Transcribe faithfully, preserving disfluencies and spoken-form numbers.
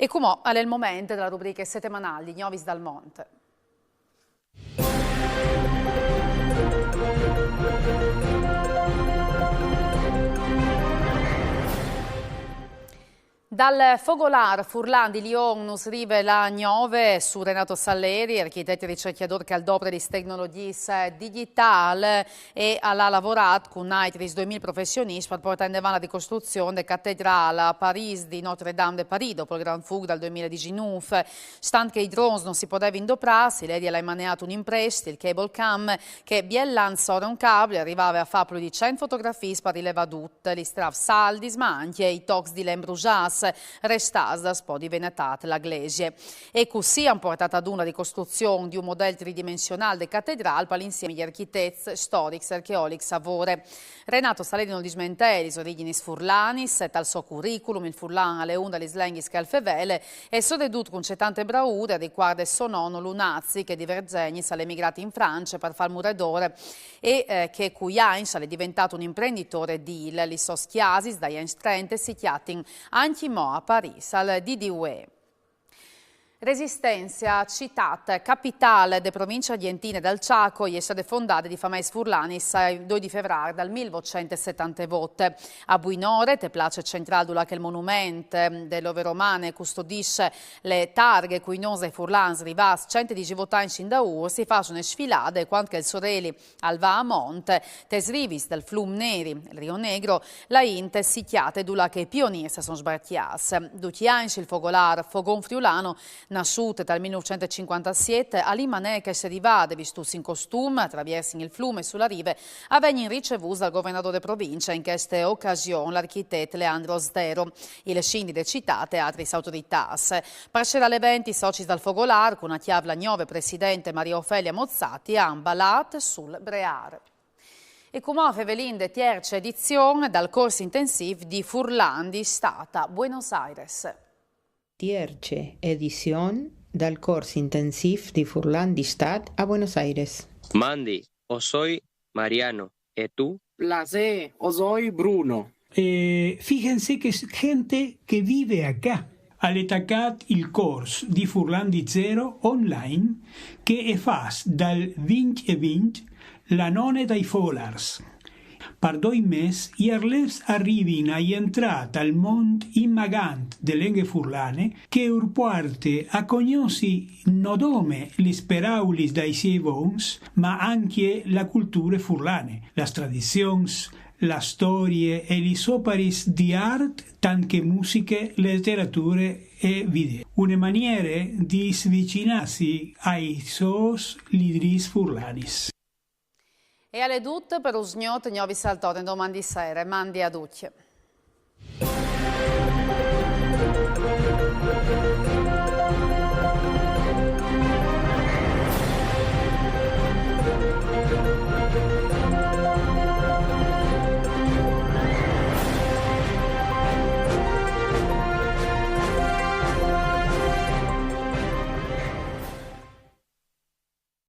E cumò al è il moment de rubriche setemanâl di Gnovis dal Mont. Dal Fogolâr furlan di Lion nus rive la gnove su Renato Saleri, architet e ricercjadôr che al dopre lis tecnologjiis digjitâls e al à lavorât cun altris doi mil professioniscj par puartâ indevant la ricostruzion de catedrâl a Parîs di Notre-Dame de Paris dopo il Grant Fûc dal doi mil e disinûf. Stant che i drons no si podevin doprâ, Sileri al à maneât un imprest, il Cable Cam, che biel an sore un cable al rivave a fâ plui di cent fotografiis par rilevâ dut, lis trafs saldis, ma ancje i tocs di len brusâts restâts daspò di vê netât la glesie. E cussì a àn puartât adun la ricostruzion di un model tridimensionâl de catedrâl pal insiemi di architets, storics e archeolics a vore. Renato Saleri nol dismentee lis origjinis furlanis, tal so curriculum il furlan al è un da lis lenghis che al fevele, e soredut cun cetante braure al ricuarde so nono Lunazi, che di Verzegnis al è emigrât in France par fâ il muredôr e, eh, che cui agns al è diventât un imprenditôr edîl. Lis sôs cjasis dai agns trente si cjatin ancjemò a Parîs al dì di vuê. Resistencia, citât capitâl de provincie argjentine dal Chaco, e je stade fondade di fameis furlanis il doi di Fevrâr dal mil votcent e setantevot. A buinore, te place centrâl dulà che il monument, ehm, de Love Romane custodìs lis targhis cui nons dai furlans rivâts cent e disevot agns indaûr, si fâs une sfilade cuant che il soreli al va a mont, tes rivis dal flum Neri, il Rio Negro, la int si cjate dulà che i pionîrs a son sbarcjâts. Ducj i agns il Fogolâr, Fogón Friulano, nassût tal mil nûfcent e cincuantesiet, al imane cheste rivade, vistûts in costum, a traviersin il flum e su la rive a vegnin ricevûts dal governadôr de provincie, in cheste ocasion l'architet Leandro Sdero, il sindic de citât e altris autoritâts. Par sierâ l'event, i socis dal Fogolâr, cun a cjâf la gnove presidente Maria Ofelia Mozzati, a àn balât sul breâr. E cumò a fevelìn de tierce edizion dal cors intensîf di furlan di stât a Buenos Aires. Tierce edizion dal cors intensîf di furlan di stât a Buenos Aires. Mandi, o soi Mariano, e tu? Plasê, o soi Bruno. Eh, fíjense que es gente que vive acá. Al è tacât il cors di furlan di zero online che e fâs dal vincj e vincj la none dai fogolârs. Par doi mês i arlêfs a rivin a jentrâ tal mont inmagant de lenghe furlane che ur puarte a cognossi no dome lis peraulis dai siei vons, ma ancje la culture furlane, las tradizions, la storie e lis oparis di art, tant che musiche, leterature e video. Une maniere di svicinâsi ai sôs lidrîs furlanis. E al è dut par usgnot, Gnovis al torne doman di sere. Mandi a ducj.